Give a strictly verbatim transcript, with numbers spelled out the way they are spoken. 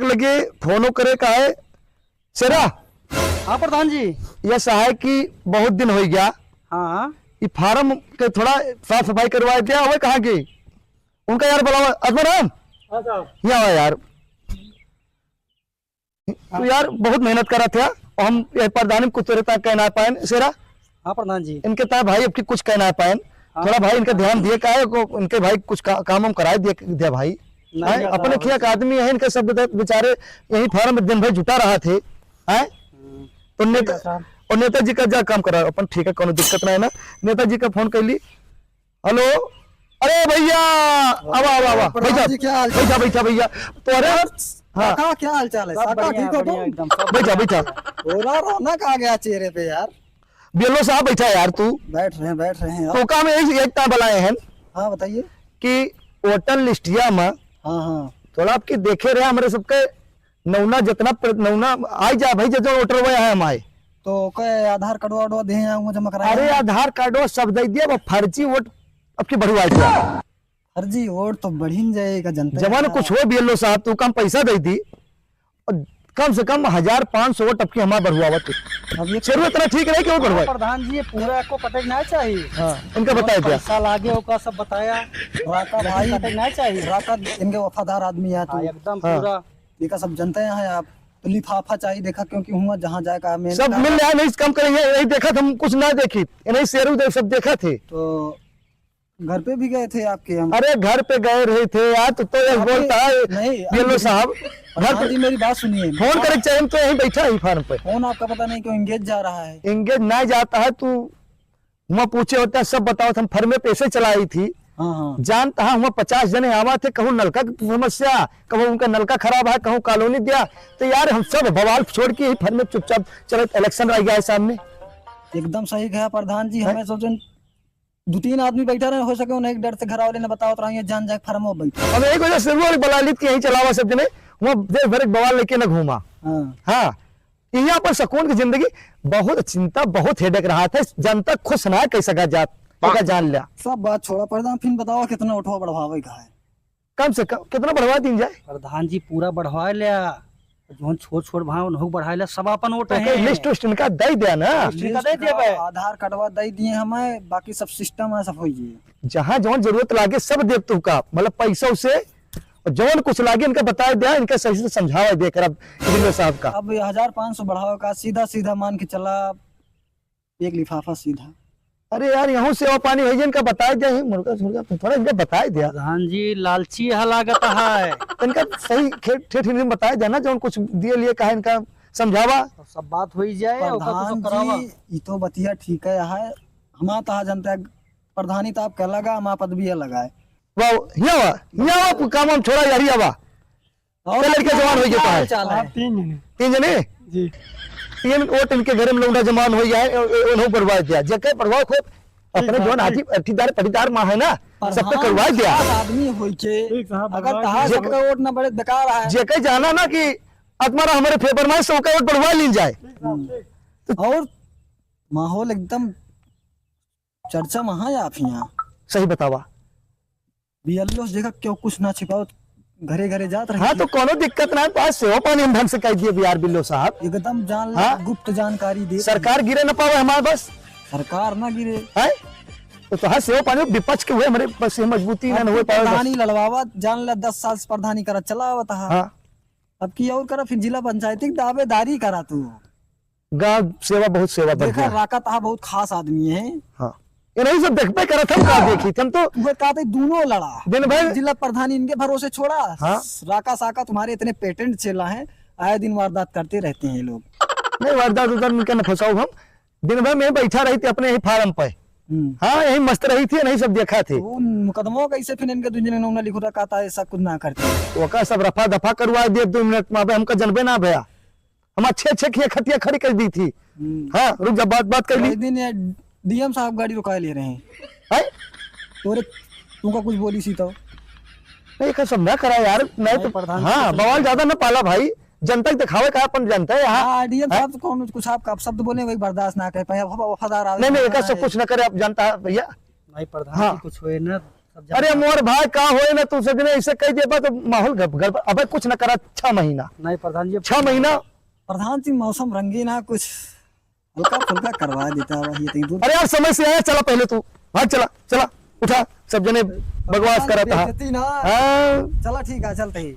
लगे फोनो करे का है। शेरा। हाँ प्रधान जी। यह सहाय कि बहुत दिन होइ गया। हाँ। ई फार्म के थोड़ा साफ सफाई करवाए दिया, वो कहाँ गई? उनका यार बुलावा, आत्माराम। हाँ साहब। यहाँ आवा यार। तू यार बहुत मेहनत करा था, और हम ये प्रधानी में कुछ तोरे तक कहना पाएन, शेरा। हाँ प्रधान जी। इनके तक भाई अब की कुछ कहना पाएन। हाँ। थोड़ा भाई इनका ध्यान दिए, का है को, इनके भाई कुछ का, काम हम कराए दिए, दिया भाई। नहीं, हैं? नहीं, अपने साहब। खिया का आदमी है, इनका सब बे-, बेचारे यही फार्म में दिन भर जुटा रहा थे, हैं? हम्म। तो नेता, ठीक है साहब। और नेताजी का जा काम करा अपन, ठीक है, कोनो दिक्कत ना है ना। नेताजी का फोन कर ली, हेलो, अरे भैया, आवा, आवा, आवा, प्रधान बैठा, जी, क्या हाल चाल? बैठा, बैठा भैया। तो अरे, हाँ। काका, क्या हाल चाल है? सब काका, बढ़िया, ठीक हो बढ़िया, तुम? एकदम, सब बैठा, बढ़िया। बैठा। पूरा रौनक आ गया चेहरे पे यार। बियलो साहब, बैठा यार तू। बैठ रहे हैं, बैठ रहे हैं। तो काम एक, एक काम बुलाए हैं। हाँ, बताइए। कि वोटर लिस्टिया में हाँ, हाँ। थोड़ा आपके देखे रहे, हमरे सबके नौना जितना प्र-, नौना आइ जा भाई, जितना वोटर वो है हमारे। तो ओके आधार कार्डवा वाडवा दे हैं, वहाँ जमा कराए अरे हैं। आधार कार्डवा सब दे दिया, वो फर्जी वोट अब की बढ़वाए दिया। फर्जी वोट तो बढ़िन जाएगा, जनता जवान का। कुछ हो बियलो साहब, तू कम पैसा दे दी, और कम से कम हजार पाँच सौ वोट अब की हमार बढ़वावत है। अब ये शेरू इतना ठीक रहे कि वो बढ़वाए। प्रधान जी, ये पूरा आपको कटे ना चाहिए। हाँ, इनका बताए दिया। पैसा लागे, ओका सब बताया। राका भाई, कटे ना चाहिए। राका इनके वफादार आदमी है तू। हाँ, एकदम हाँ। पूरा। देखा, सब जनते हैं आप, तो लिफाफा चाहिए, देखा, क्योंकि हुआ जहाँ जाए का मेन सब काम। मिल रहा है, नहीं, इस काम करेंगे, नहीं देखा, हम कुछ ना देखी, ये नहीं शेरू देख, सब देखा थे। तो घर पे भी गए थे आपके हम। अरे, घर पे गए रहे थे यार, तो, तो ये अभी बोलता है, नहीं, बियलो अभी साहब, घर प्रधान पे जी, मेरी बात सुनिए। फोन करे के चाहिए, हम तो यहीं बैठा ही फार्म पे। फोन आपका पता नहीं क्यों एंगेज जा रहा है। एंगेज ना जाता है, तू वहाँ पूछे होता है, सब बताओ, हम फर्मे पैसे चलाई थी। हाँ, हाँ। जानता है, वहाँ पचास जने आवा थे, कहूँ नलका की समस्या, कहूँ उनका नलका खराब है, कहूँ कॉलोनी दिया। तो यार, हम सब बवाल छोड़ के ही फर्मे चुपचाप चले, इलेक्शन रह गया है सामने। एकदम सही कहा प्रधान जी, हैं? हमें सोचन दो तीन आदमी बैठा रहे, हो सके उन्हें एक डर से घर वाले ने बतावत रहा, ये जान जाए फर्मो बैठा। अब एक वजह से वो बलालित के यहीं चलावा सब जने, वहाँ देश भर के बवाल लेके न घूमा। हाँ। हाँ। यहाँ पर सुकून की जिंदगी, बहुत चिंता, बहुत हेडेक रहा था। जनता खुश ना है, कैसे का जात, का जान लिया। सब बात छोड़ा, प्रधान, फिर बताओ कितना उठवा बढ़वावे का है? कम से कम कितना बढ़वा दीन जाए? प्रधान जी पूरा बढ़वा लिया, जौन छोट छोट भाई उन्हों बढ़ा लिया, सब अपन वोट तो है। लिस्ट उस्ट इनका दे दिया ना। लिस्ट इनका दे दिया भाई। आधार कार्डवा दे दिए हमें, बाकी सब सिस्टम है, सब हो गया। जहाँ जौन जरूरत लागे सब देब तू का, मतलब पैसा उसे और जौन कुछ लागे इनका बताए दिया, इनका सही से समझावा दे कर अब बिल्लो साहब का। अब हजार पाँच सौ बढ़ावे का, सीधा सीधा मान के चला एक लिफाफा सीधा। अरे यार, यहूँ सेवा पानी है, इनका बताए दिया है, मुर्गा सुर्गा, थोड़ा इनका बताए दिया। प्रधान जी, लालची है लागत है। इनका सही ठे-, ठेठ हिंदी में बताए दिया ना, जौन कुछ दिए लिए कहा, इनका समझावा। तो सब बात हो ही जाए, ओकर कुछ प्रधान करावा। जी, ई तो बतिया ठीक है, है। हमार तहा जनता है, प्रधानी तो आपका लगा, हमार पदवी है लगा है। वाह, हिया वा, हिया वा, काम हम छोड़ा यार, हिया वा। और क्या लड़के आपका जवान हो गया क्या है? हाल चाल है? आप तीन जने। तीन जने? जी। तीन वोट इनके घर में लौंडा जवान हो गया है, ए-, ए-, उन्हों बढ़वा दिया। जेके बढ़वा खुद अपने जवान आदमी, अठीदार, पटीदार माँ है ना, सबके प्रधान करवा दिया। खास आदमी होई के, ठीक साहब, अगर बढ़वा तहार दिया। सबका वोट ना बढ़े, बेकार है। जेके जाना ना कि आत्मा रा हमारे फेवर में, सबका वोट बढ़वा लीन जाए। ठीक साहब, ठीक। और माहौल एकदम चर्चा में है आप यहाँ। सही बतावा। बियल्लो से देखा क्यों कुछ ना छिपाओ, घरे घरे जात रहे। हाँ, तो कोनो दिक्कत ना है, तो आज सेवा पानी हम ढंग से कह दिए बिहार बिल्लो साहब। एकदम जान ला, हाँ? गुप्त जानकारी दे। सरकार गिरे ना पावे हमारे बस। सरकार ना गिरे। हैं? तो, तो हाँ, सेवा पानी विपक्ष के हुए हमारे बस ये मजबूती ना अब हुए पावे बस। प्रधानी लड़वावा, जान ला दस साल से प्रधानी करा चलावत हा। हाँ। अब की और करा, फिर जिला पंचायती की दावेदारी करा तू। गाँव सेवा बहुत सेवा देखा, बढ़िया। राका तहा बहुत खास आदमी है। हाँ। ये नहीं सब देखबे करत हम का देखी, हम तो वह कहते दोनों लड़ा। दिन भर जिला प्रधानी इनके भरोसे छोड़ा। हाँ। राका साका तुम्हारे इतने पेटेंट चेला हैं, आए दिन वारदात करते रहते हैं ये लोग। नहीं, वारदात उधर इनके न फंसाओ हम। दिन भर में बैठा रही थी अपने ही फार्म पे। हम्म। हाँ, यही मस्त रही थी, नहीं सब देखा थे। वो मुकदमा कैसे फिर इनके दुनिया में लिखो रखा था, ऐसा कुछ ना करते। ओका सब रफा दफा करवा दिए दो मिनट में, अबे हमका जनबे ना भया। हम अच्छे अच्छे खिया खटिया खड़ी कर दी थी। हम्म। हाँ, रुक जा, बात, बात कर ली। एक दिन ये डीएम साहब गाड़ी रुका ले रहे हैं। हैं? तोरे, तुमका कुछ बोली सी तो? नहीं, ये सब ना करा यार, नहीं नहीं, तो, प्रधान जी, हाँ, कुछ नहीं बवाल करा। ज्यादा ना पाला भाई, जनता के दिखावे का अपन जनता है यहाँ। हाँ, डीएम हैं? साहब तो कौन कुछ आपका अपशब्द बोले, वही बर्दाश्त ना कर पाए, अब वफादार आवे नहीं, नहीं, तो एक सब है। कुछ ना करे, आप जनता है भैया। नहीं, प्रधान हाँ। जी, कुछ हुए ना, अरे मोर भाई, का होए ना, तू सब जने ऐसे कह देबा तो माहौल गड़-, गड़बड़। अबे कुछ न करा, छह महीना। नहीं प्रधान जी, छह महीना। प्रधान जी, मौसम रंगीन है, कुछ हल्का फुल्का करवा देता, वही इतनी दूर। अरे यार, समय से आया, चला पहले तू, भाग, चला, चला, उठा, सब जने बकवास करत हा। बेइज्जती ना। हाँ। चला ठीक है, चलते ही।